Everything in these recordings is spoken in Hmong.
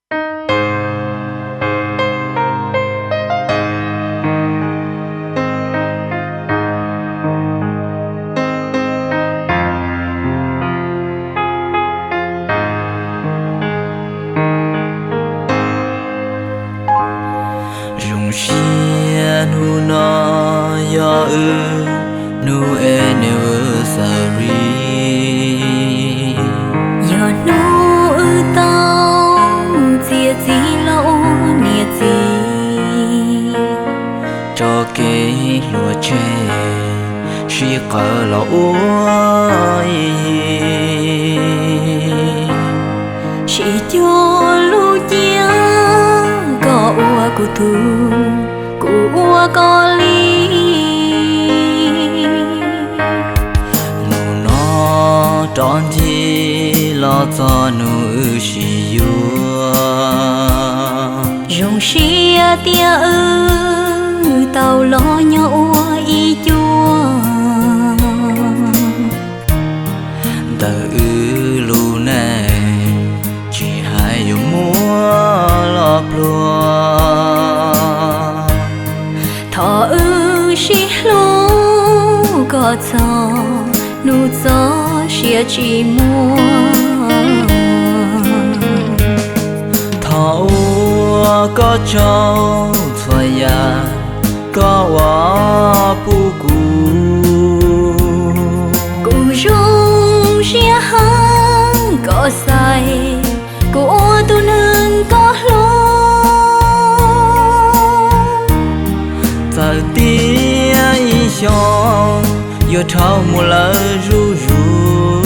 Zoo siab hnub no yog wb hnub anniversary, yog hnub wb tau txiav txim los ua niam txiv, tso kev hluas tseg, sib qawm los ua ib yig. Sib cuag lub ciaj, koj ua kuv tug, kuv ua koj li. Hnub no rov ncig los txog hnub wb sib yuav. Zoo siab tias wb tau los nyob ua ib cuag. Ntawm wb lub neej tsis hais yuav muaj los pluag, thov wb sib hlub kom txog hnub txoj sia tsis muaj. Thov ua koj tsaug txhua yam koj ua pub kuv. Kuv zoo siab heev koj xaiv kuv ua tus neeg koj hlub. Txawm tias ib xyoos yuav dhau mus lawm zuj zus,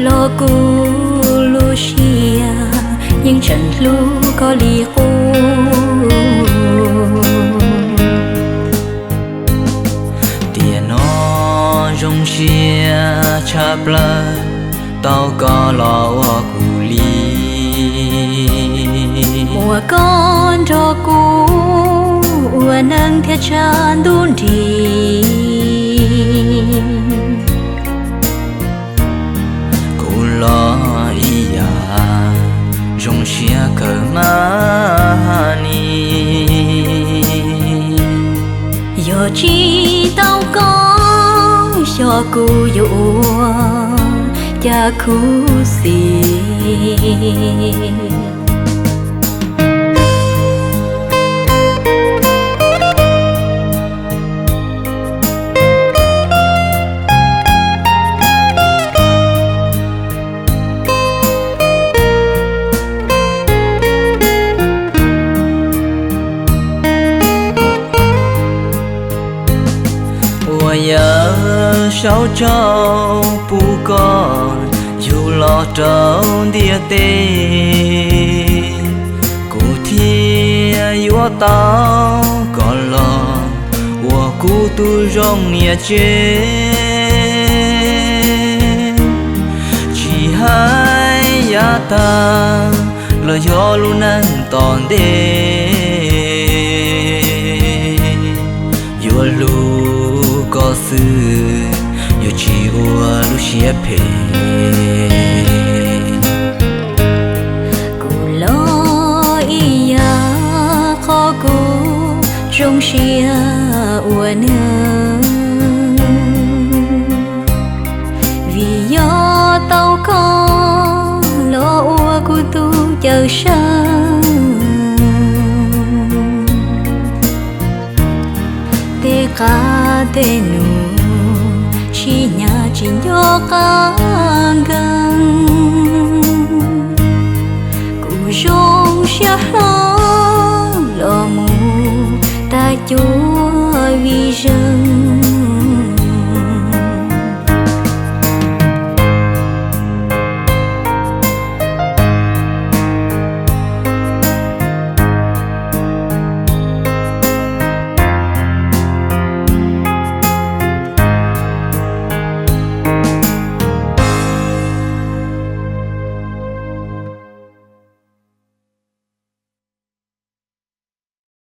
los kuv lub siab yeej tseem hlub koj li qub. Tiam no zoo siab tshaj plaws tau koj los ua kuv li. Muaj koj nrog kuv ua neej thiaj tshaj ntuj nrig. Kuv los ib yam zoo siab kawg mas ni. Yog tsis tau koj xyov kuv yuav ua cas khuv xim. Uas yawg saub tsaug pub koj yug los rau ntiaj teb, kuv thiaj yuav tau koj los ua kuv tus zoo niam tsev. Tsis hais yav tag los yog lub neej tom ntej, yuav hlub koj xwb, yuav tsis ua lub siab phem. Kuv los ib yam qhov kuv zoo siab ua neej, vim yog tau koj los ua kuv tus cawm seej. Tej qab tej nus sib nyav tsis nco qab nkees, kuv zoo siab hlo los mus tag cuag vij zeej.